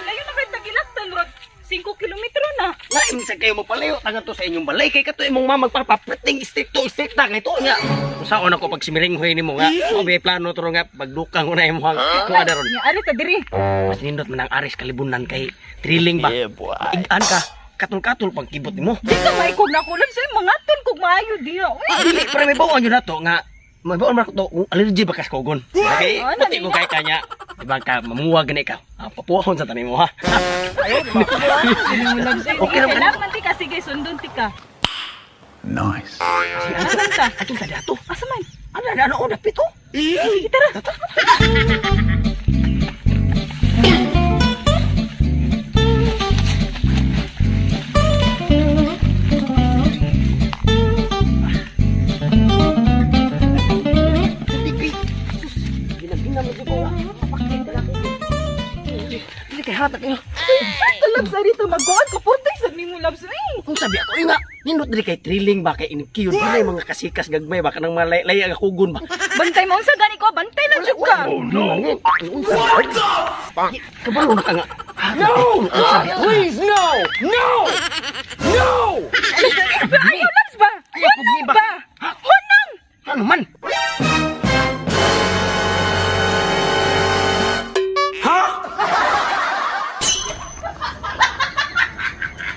Layo na kay tagilaktan, murag 5 kilometro na. Lain sa kayo magpalayo taga to sa inyong balay kay kato imong mama magpapaprating stricto stricta kay to nga. Usaon ako pag simiringhoy nimo nga. Mo may plano to nga pagdukang ko na imong kuha daron. Nya ari ta diri. Mas nindot man ang Aris kalibunan kay thrilling ba. Igan ka katul-katul pag kibot nimo. Di ka maikog na ko lang sa'yo, mga tol kog maayo diha. Uy. Dili pero may bawon yun na to nga may bawon man to kung allergy ba kas kogon. Okay, Ah, puti ko kay kanya. Di ba ka mamuwag gani ka. Ah, papuwahon sa tanim mo ha. Okay naman. Kailangan ti ka, sige, sundon ti ka. Nice. Asan ta? Atong ta dato. Asa man? Ano ano ano dapit oh. Sige, tara. Dili kay hatak kayo. Talab sa rito, magkuhan ko, purtay sa nimo labs. Uy. Kung sabi ako, nga, nindot dili kay thrilling ba kay inikiyod ba na mga kasikas gagmay ba kanang mga lay ang kugon ba. Bantay mo, unsa gani ko, bantay na jud ka. Oh no. What the? Kabalo na ka nga. No! Please, no! No! No! Ayaw, labs ba? Ayaw, Hunang ba? ba? Hunang! Ano man?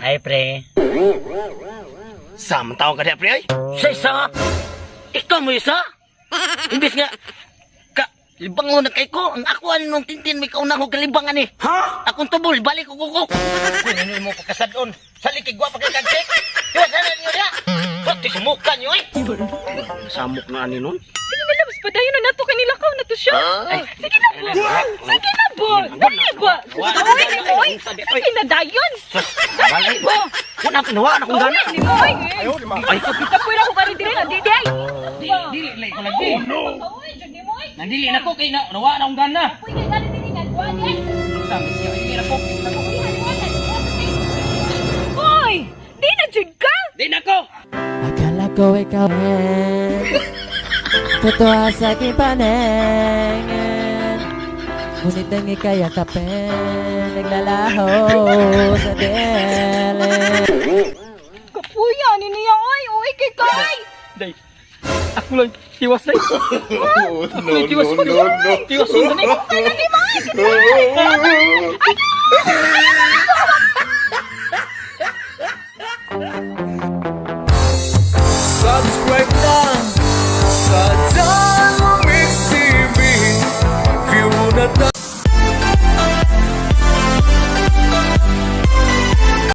Ay, pre. Sa man tao ka diha pre ay. Sa isa? Ikaw mo isa? Imbis nga, ka, libangon na kay ko. Ang ako ano nung tintin, may kauna ko kalibangan eh. Ha? Akong tubol, balik ko kukok. Kung ano mo pagkasadon, sa likig wa pagkakagtik. Iwa sana niyo niya. Pati sumuka niyo eh. Samok na ani nun. Sige na, labs, padayon na nato kanila ka na to siya. Sige na po. Sige na po. Dali ba? Uy, uy. Sige na, dayon. Balay. Ba? Wala akong nawa na kung gana. Uy, nimo, uy. Ay, Kapoy na ko karon diri na, di di ay. Dili, dili ko lagi. Uy, jud nimo, uy. Nandili na ko kay na, nawa na akong gana. Uy, kay gani diri nga, kuha di ay. Sabi siya, hindi na ko. Uy, di na jud ka. Di na ko. Akala ko ikaw eh totoo sa aking paningin. Ngunit ang ika'y yakapin, naglalaho sa dilim. Kapuya ni niya, oy. Uy, kay kay. Day. Ako lang, tiwas day. Oh, no, no, no, no. Tiwas mo Ay, nani mo, ay.